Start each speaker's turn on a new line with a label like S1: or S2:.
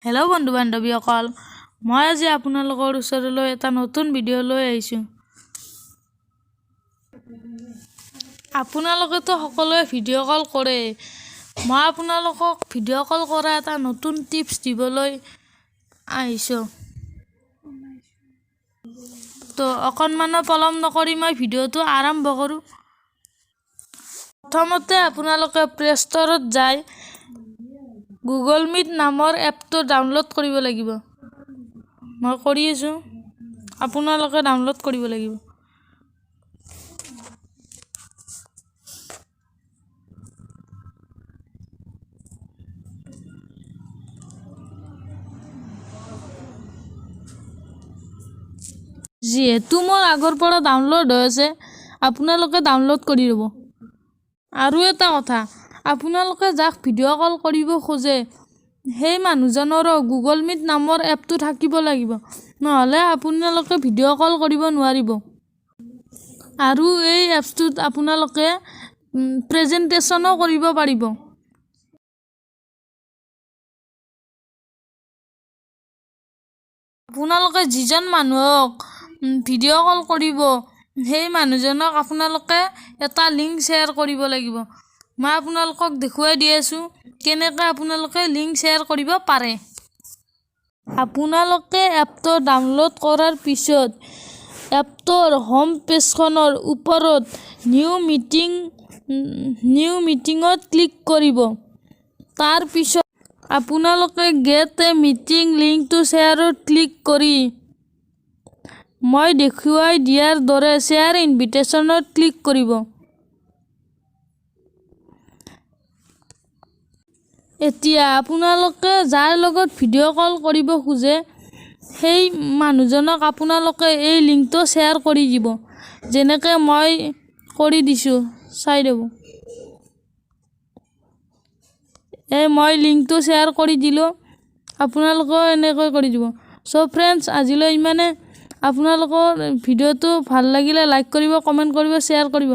S1: Hello' বন্ধু বান্ধৱীসকল, মই আজি আপোনালোকৰ ওচৰলৈ এটা নতুন ভিডিঅ' লৈ আহিছোঁ। আপোনালোকেতো সকলোৱে ভিডিঅ' কল কৰে। মই আপোনালোকক ভিডিঅ' কল কৰা এটা নতুন টিপছ দিবলৈ আহিছোঁ। তো অকণমানো পলম নকৰি মই ভিডিঅ'টো আৰম্ভ কৰোঁ। প্ৰথমতে আপোনালোকে প্লে ষ্ট'ৰত যাই গুগল মিট নামৰ এপটো ডাউনলোড কৰিব লাগিব। মই কৰি আছোঁ, আপোনালোকে ডাউনলোড কৰিব লাগিব। যিহেতু মোৰ আগৰ পৰা ডাউনলোড হৈ আছে, আপোনালোকে ডাউনলোড কৰি ল'ব। আৰু এটা কথা, আপোনালোকে যাক ভিডিঅ' কল কৰিব খোজে সেই মানুহজনৰো গুগল মিট নামৰ এপটো থাকিব লাগিব, নহ'লে আপোনালোকে ভিডিঅ' কল কৰিব নোৱাৰিব। আৰু এই এপছটোত আপোনালোকে প্ৰেজেণ্টেশ্যনো কৰিব পাৰিব। আপোনালোকে যিজন মানুহক ভিডিঅ' কল কৰিব সেই মানুহজনক আপোনালোকে এটা লিংক শ্বেয়াৰ কৰিব লাগিব। মই আপোনালোকক দেখুৱাই দি আছোঁ কেনেকৈ আপোনালোকে লিংক শ্বেয়াৰ কৰিব পাৰে। আপোনালোকে এপটো ডাউনলোড কৰাৰ পিছত এপটোৰ হোম পেজখনৰ ওপৰত নিউ মিটিঙত ক্লিক কৰিব। তাৰপিছত আপোনালোকে গেট এ মিটিং লিংকটো শ্বেয়াৰত ক্লিক কৰি মই দেখুৱাই দিয়াৰ দৰে শ্বেয়াৰ ইনভিটেশ্যনত ক্লিক কৰিব। এতিয়া আপোনালোকে যাৰ লগত ভিডিঅ' কল কৰিব খোজে সেই মানুহজনক আপোনালোকে এই লিংকটো শ্বেয়াৰ কৰি দিব, যেনেকৈ মই কৰি দিছোঁ, চাই ল'ব। এই মই লিংকটো শ্বেয়াৰ কৰি দিলোঁ, আপোনালোকেও এনেকৈ কৰি দিব। চ' ফ্ৰেণ্ডছ, আজিলৈ ইমানে। আপোনালোকৰ ভিডিঅ'টো ভাল লাগিলে লাইক কৰিব, কমেণ্ট কৰিব, শ্বেয়াৰ কৰিব।